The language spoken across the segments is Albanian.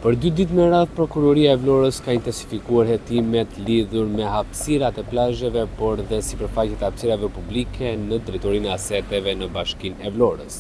Për dy ditë me radhë Prokuroria e Vlorës ka intensifikuar hetimet lidhur me hapësirat e plazheve, por dhe sipërfaqet e hapësirave publike në Drejtorinë e Aseteve në Bashkinë e Vlorës.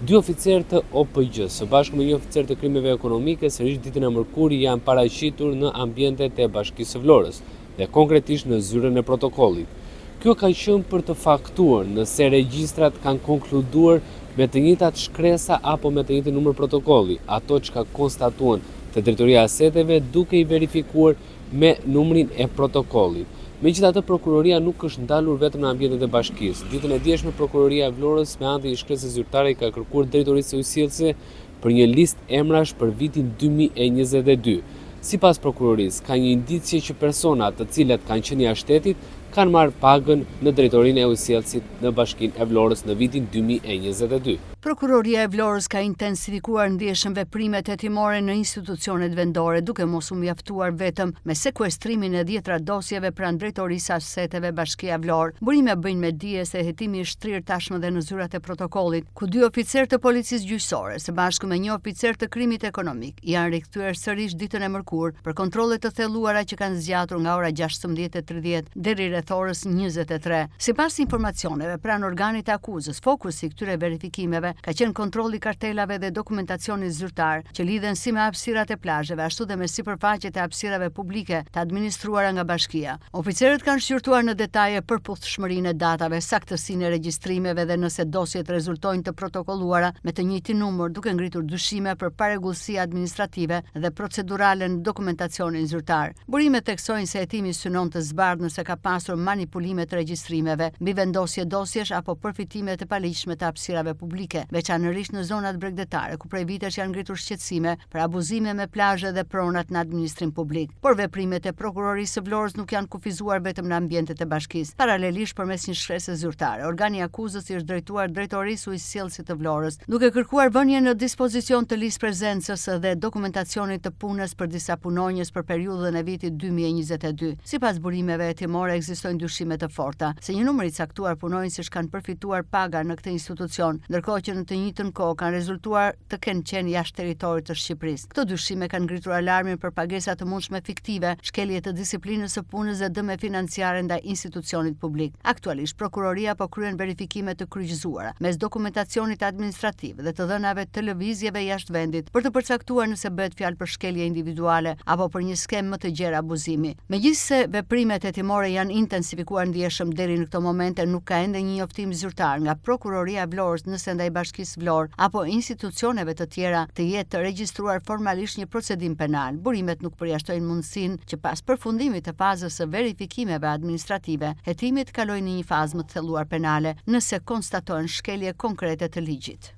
Dy oficerë të OPGJ, së bashku me një oficer të Krimeve Ekonomike, sërish ditën e mërkurë janë paraqitur në ambientet e Bashkisë së Vlorës dhe konkretisht në zyrën e protokollit. Kjo ka qenë për të faktuar nëse regjistrat kanë konkluduar me të njëjtat shkresa apo me të njëjtin numër protokolli, ato çka konstatuan te Drejtoria e Aseteve duke i verifikuar me numrin e protokollit. Megjithatë prokuroria nuk është ndalur vetëm në ambientet e bashkisë. Ditën e djeshme prokuroria e Vlorës me anë të një shkrese zyrtare i ka kërkuar Drejtorisë së Ujësjellësit për një listë emrash për vitin 2022. Sipas prokurorisë, ka një indicie që persona të cilët kanë qenë jashtë shtetit kanë marrë pagën në Drejtorinë e Ujësjellësit në Bashkinë e Vlorës në vitin 2022. Prokuroria e Vlorës ka intensifikuar ndjeshëm veprimet hetimore në institucionet vendore, duke mos u mjaftuar vetëm me sekuestrimin e dhjetra dosjeve pranë Drejtorisë së Aseteve Bashkia Vlorë. Burime bëjnë me dije se hetimi është shtrirë tashmë dhe në zyrat e protokollit, ku dy oficerë të Policisë Gjyqësore, së bashku me një oficer të Krimit Ekonomik, janë rikthyer sërish ditën e mërkurë për kontrolle të thelluara që kanë zgjatur nga ora 16:30 deri rreth orës 23. Sipas informacioneve pranë organit të akuzës, fokusi i këtyre verifikimeve ka qenë kontrolli i kartelave dhe dokumentacionit zyrtar që lidhen si me hapësirat e plazheve, ashtu dhe me sipërfaqet e hapësirave publike të administruara nga bashkia. Oficerët kanë shqyrtuar në detaje përputhshmërinë e datave, saktësinë e regjistrimeve dhe nëse dosjet rezultojnë të protokolluara me të njëjtin numër, duke ngritur dyshime për parregullsi administrative dhe procedurale në dokumentacionin zyrtar. Burimet theksojnë se hetimi synon të zbardhë nëse ka pasur manipulime të regjistrimeve, mbivendosje dosjesh apo përfitime të paligjshme të hapësirave publike, veçanërisht në zonat bregdetare, ku prej vitesh janë ngritur shqetësime për abuzime me plazhe dhe pronat në administrim publik. Por veprimet e Prokurorisë së Vlorës nuk janë kufizuar vetëm në ambientet e bashkisë. Paralelisht përmes një shkrese zyrtare, organi i akuzës i është drejtuar Drejtorisë së Ujësjellësit të Vlorës, duke kërkuar vënien në dispozicion të listë prezencës dhe dokumentacionit të punës për disa punonjës për periudhën e vitit 2022. Sipas burimeve hetimore ekzistojnë dyshime të forta se një numër i caktuar punonjësish kanë përfituar paga në këtë institucion, ndërkohë që në të njëjtën kohë kanë rezultuar të kenë qenë jashtë territorit të Shqipërisë. Këto dyshime kanë ngritur alarmin për pagesa të mundshme fiktive, shkelje të disiplinës së punës dhe dëme financiare ndaj institucionit publik. Aktualisht, prokuroria po kryen verifikime të kryqëzuara mes dokumentacionit administrativ dhe të dhënave të lëvizjeve jashtë vendit për të përcaktuar nëse bëhet fjalë për shkelje individuale apo për një skemë më të gjerë abuzimi. Megjithëse veprimet hetimore janë intensifikuar ndjeshëm deri në këto momente nuk ka ende një njoftim zyrtar nga Prokuroria e Vlorës nëse ndaj Bashkisë Vlorë apo institucioneve të tjera të jetë regjistruar formalisht një procedim penal. Burimet nuk përjashtojnë mundësinë që pas përfundimit të fazës së verifikimeve administrative, hetimi të kalojë në një fazë më të thelluar penale, nëse konstatohen shkelje konkrete të ligjit.